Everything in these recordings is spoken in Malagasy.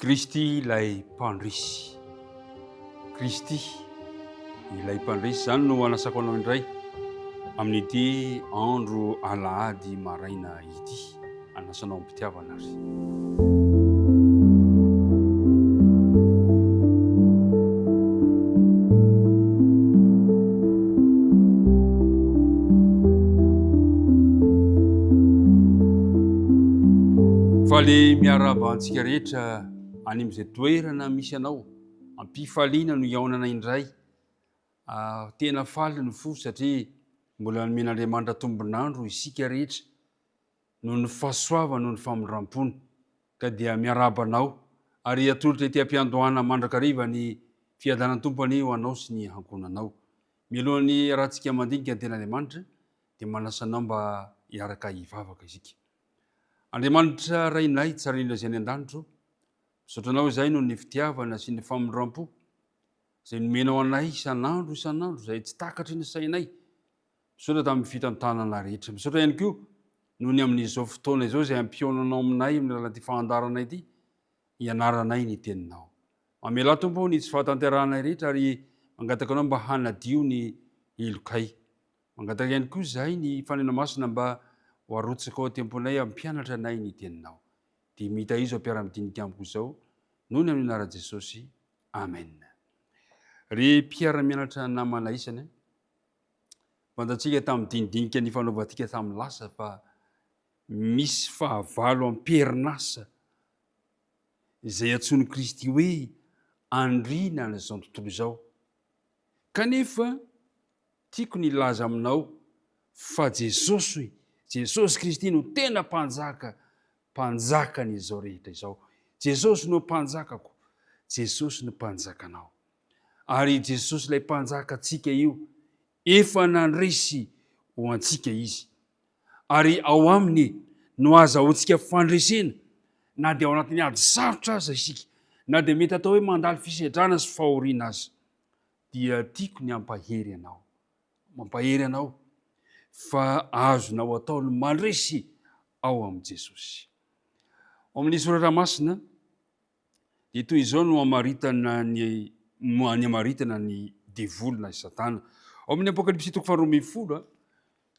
Kristy ilay mpandresy. Kristy ilay mpandresy. Izany no anasako anao indray amin'ity andro alahady maraina ity. Anasanao am-pitiavana ary. Faly miarahaba antsika rehetra any amin'izay toerana misy anao. Am-pifaliana no hihaonana indray. Ah, tena faly ny fo satria mbola nomen'Andriamanitra tombon'andro isika rehetra noho ny fahasoavany, noho ny famindrampony. Ka dia miarahaba anao ary atolotra ety am-piandohana mandrakariva ny fiadanan'ny Tompo anie ho anao sy ny ankohonanao. Mialohan'ny hiarahantsika mandinika ny Tenin'Andriamanitra dia manasa anao mba hiaraka hivavaka isika. Andriamanitra Rainay tsara indrindra izay any an-danitra ô, misaotra Anao izahay noho ny fitiavana sy ny famindram-po izay nomenao anay isan'andro isan'andro izay tsy takatry ny sainay. Misaotra tamin'ny fitantanana rehetra. Misaotra ihany koa noho ny amin'izao fotoana izao izay ampihaonanao aminay amin'ny alalan'ity fandaharana ity hianaranay ny teninao. Mamelà Tompo ô ny tsy fahatanterahanay rehetra ary mangataka anao mba hanadio ny helokay. Mangataka ihany koa izahay ny Fanahinao Masina mba ho arotsaka ao an-temponay hampianatra anay ny teninao. Dia mitaiza ao mpiara-midinika amiko izao noho ny amin'ny anaran'i Jesosy. Amen. Ry mpiara-mianatra namana isany a, fantatsika tamin'ny dinidinika nifanaovantsika tamin'ny lasa fa misy fahavalo am-perinasa izay antsoin'i Kristy hoe andriana an'izao tontolo izao. Kanefa tiako ny hilaza aminao fa Jesosy, Jesosy Kristy no tena Mpanjaka, Mpanjakan'izao rehetra izao. Jesosy no Mpanjakako, Jesosy no Mpanjakanao. Ary i Jesosy ilay Mpanjakantsika io, efa nandresy ho antsika Izy. Ary ao Aminy no ahazahoantsika fandresena na dia ao anatin'ny ady sarotra aza isika, na dia mety atao hoe mandalo fisedrana sy fahoriana aza. Dia tiako ny hampahery anao, mampahery anao fa azonao atao ny mandresy ao amin'i Jesosy. Ao amin'ny Soratra Masina dia toy izao no amaritana ny ny amaritana ny devoly na i Satana. Ao amin'ny Apokalypsy toko faharoa ambin'ny folo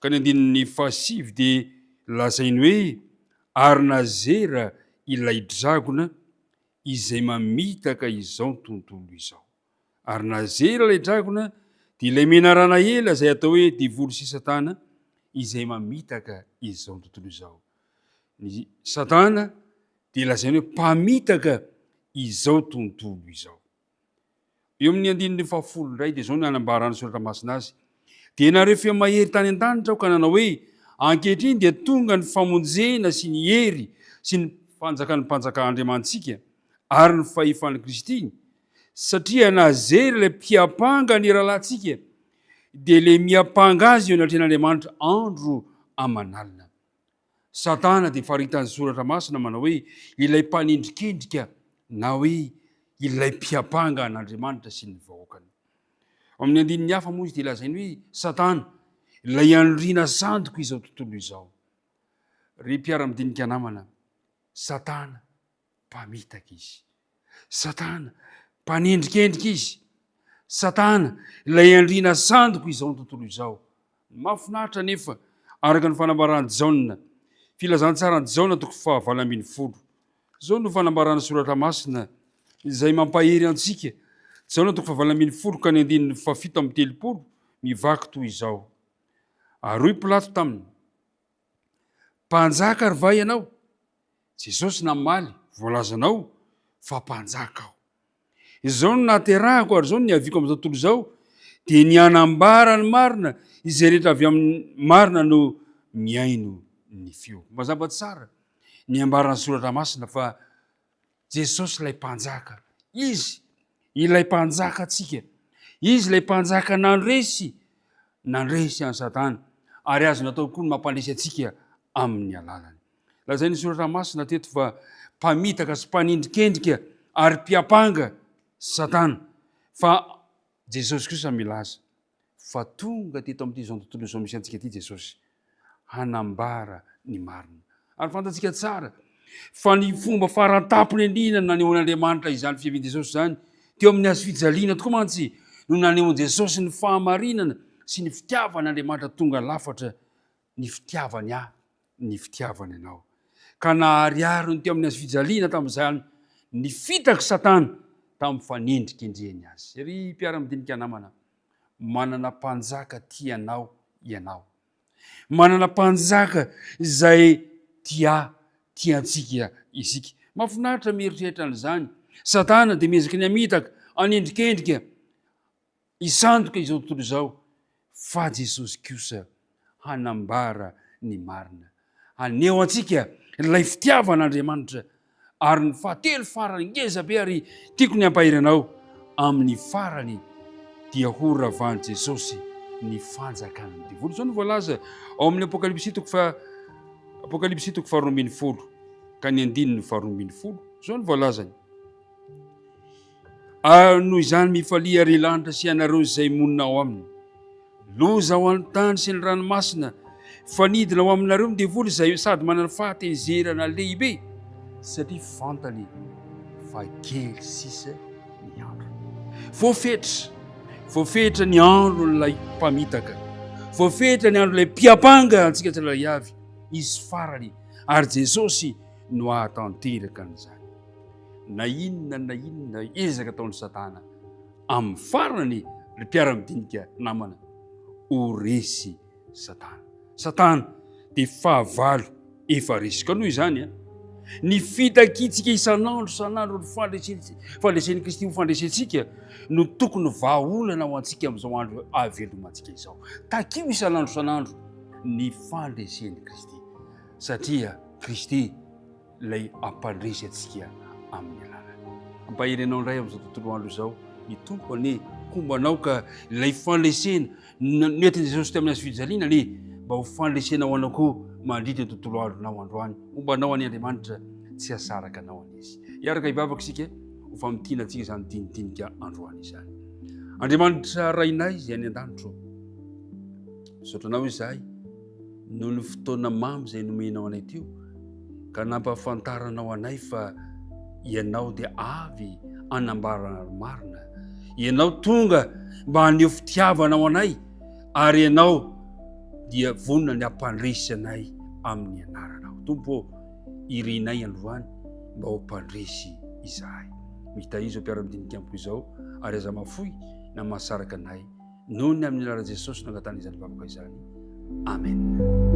ka ny andininy fahasivy dia lazainy hoe ary nazera ilay dragona izay mamitaka izao tontolo izao. Ary nazera ilay dragona dia ilay menarana ela izay atao hoe devoly sy Satana izay mamitaka izao tontolo izao. Ny Satana dia lazainy hoe mpamitaka izao tontolo izao. Eo amin'ny andininy fahafolo indray dia izao no anambaran'ny soratra masina azy. Dia nareo feo mahery tany an-danitra aho ka nanao hoe, Ankehitriny dia tonga ny famonjena sy ny hery sy ny fanjakan'ny mpanjaka Andriamanitsika ary ny fahefan'i Kristy, satria nazery ilay mpiampanga ny rahalahintsika, dia ilay miampanga azy eo anatrehan'Andriamanitra andro aman'alina. Satana dia faritan'ny Soratra Masina manao hoe ilay mpanendrikendrika na hoe ilay mpiampanga an'Andriamanitra sy ny vahoakany. Ao amin'ny andininy hafa moa izy dia lazainy hoe Satana, ilay andriana sandoka izao tontolo izao. Ry mpiara-midinika namana, Satana Mpamitaka izy. Satana, mpanendrikendrika izy. Satana, ilay andriana sandoka izao tontolo izao. Mahafinaritra anefa, araka ny fanambaran'i Jaona, Filazantsaran'i Jaona toko fahavalo 18. Izao no fanambaran'ny Soratra Masina izay mampahery antsika. Jaona toko fahavalo 18 ka ny andininy fahafito amby 30 mivaky toy izao. Ary hoy Pilato taminy, Mpanjaka ary va ianao? Jesosy namaly, Voalazanao fa mpanjaka aho. Izao no nahaterahako ary izao no niaviako amin'izao tontolo izao, dia ny hanambara ny marina, izay rehetra avy amin'ny marina no mihaino ny feoko. Mazava tsara ny ambaran'ny Soratra Masina fa Jesosy ilay mpanjaka. Izy ilay mpanjaka antsika. Izy ilay mpanjaka nandresy, nandresy an'i Satana ary azo natao koa ny mampandresy antsika amin'ny alalany. Lazain'ny Soratra Masina teto fa mpamitaka sy mpanendrikendrika ary mpiampanga Satana. Fa Jesosy kosa milaza fa tonga teto amin'ity izao tontolo izao misy antsika ity Jesosy hanambara ny marina. Ary fantatsika tsara. Fa ny fomba faran-tampony indrindra nanehoan'Andriamanitra izany fiavian'i Jesosy izany, teo amin'ny hazo fijaliana tokoa mantsy no nanehoan'i Jesosy ny fahamarinana sy ny fitiavan'Andriamanitra tonga lafatra, ny fitiavany ahy, ny fitiavany anao. Ka naharihariny teo amin'ny hazo fijaliana tamin'izany ny fitak'i Satana tamin'ny fanendrikendrehany azy. Ry mpiara-midinika namana, manana mpanjaka tia anao ianao. Manana mpanjaka izay tia tia antsika isika. Mahafinaritra mieritreritra an'izany. Satana dia miezaka ny hamitaka, hanendrikendrika, hisandoka izao tontolo izao, fa Jesosy kosa hanambara ny marina. Haneho antsika ilay fitiavan'Andriamanitra. Ary ny fahatelo farany ngeza be ary tiako ny hampahery anao, amin'ny farany dia ho ravan'i Jesosy ny fanjakan'ny devoly. Izao no voalaza ao amin'ny Apokalypsy toko fa Apokalypsy toko faharoa 12 ka ny andininy faharoa 12. Izao no voalazany. Ary noho izany mifalia ry lanitra sy ianareo izay monina ao aminy. Loza ho an'ny tany sy ny ranomasina, fa nidina ho aminareo ny devoly izay sady manana fahatezerana lehibe, satria fantany fa kely sisa ny andro. Voafetra, voafetra ny andron'ilay mpamitaka, voafetra ny andron'ilay mpiampanga antsika tsirairay avy, izy farany, ary Jesosy no hahatanteraka an'izany. Na inona na inona ezaka ataon'i Satana, amin'ny farany ry mpiara-midinika namana, ho resy Satana. Satana dia fahavalo efa resy. Ka noho izany, a, ny fitakiantsika isan'andro isan'andro ny fandresen'i Kristy ho fandresentsika no tokony vahaolana ho antsika amin'izao andro ahavelomantsika izao. Takio isan'andro isan'andro ny fandresen'i Kristy, satria Kristy ilay hampandresy antsika amin'ny alalany. Hampahery anao indray amin'izao tontolo andro izao ny Tompo anie homba anao ka ilay fandresena noentin'i Jesosy teo amin'ny hazo fijaliana anie mba ho fandresena ho anao koa mandritra ny tontolo andronao androany. Homba anao anie Andriamanitra, tsy hasaraka anao anie Izy. Hiaraka hivavaka isika ho famintina antsika izany dinidinika androany izany. Andriamanitra Rainay izay any an-danitro, misaotra anao izahay noho ny fotoana mamy izay nomenao anay teo ka nampahafantaranao anay fa ianao dia avy anambara ny marina. Ianao tonga mba haneho fitiavana ho anay ary ianao dia vonona ny hampandresy anay amin'ny anaranao. Tompo ô, irinay androany mba ho mpandresy izahay. Mitahizo izao mpiara-midinika amiko izao ary aza mafoy na mahasaraka anay Noho ny amin'ny anaran'i Jesosy no angatahana izany vavaka izany. Amen.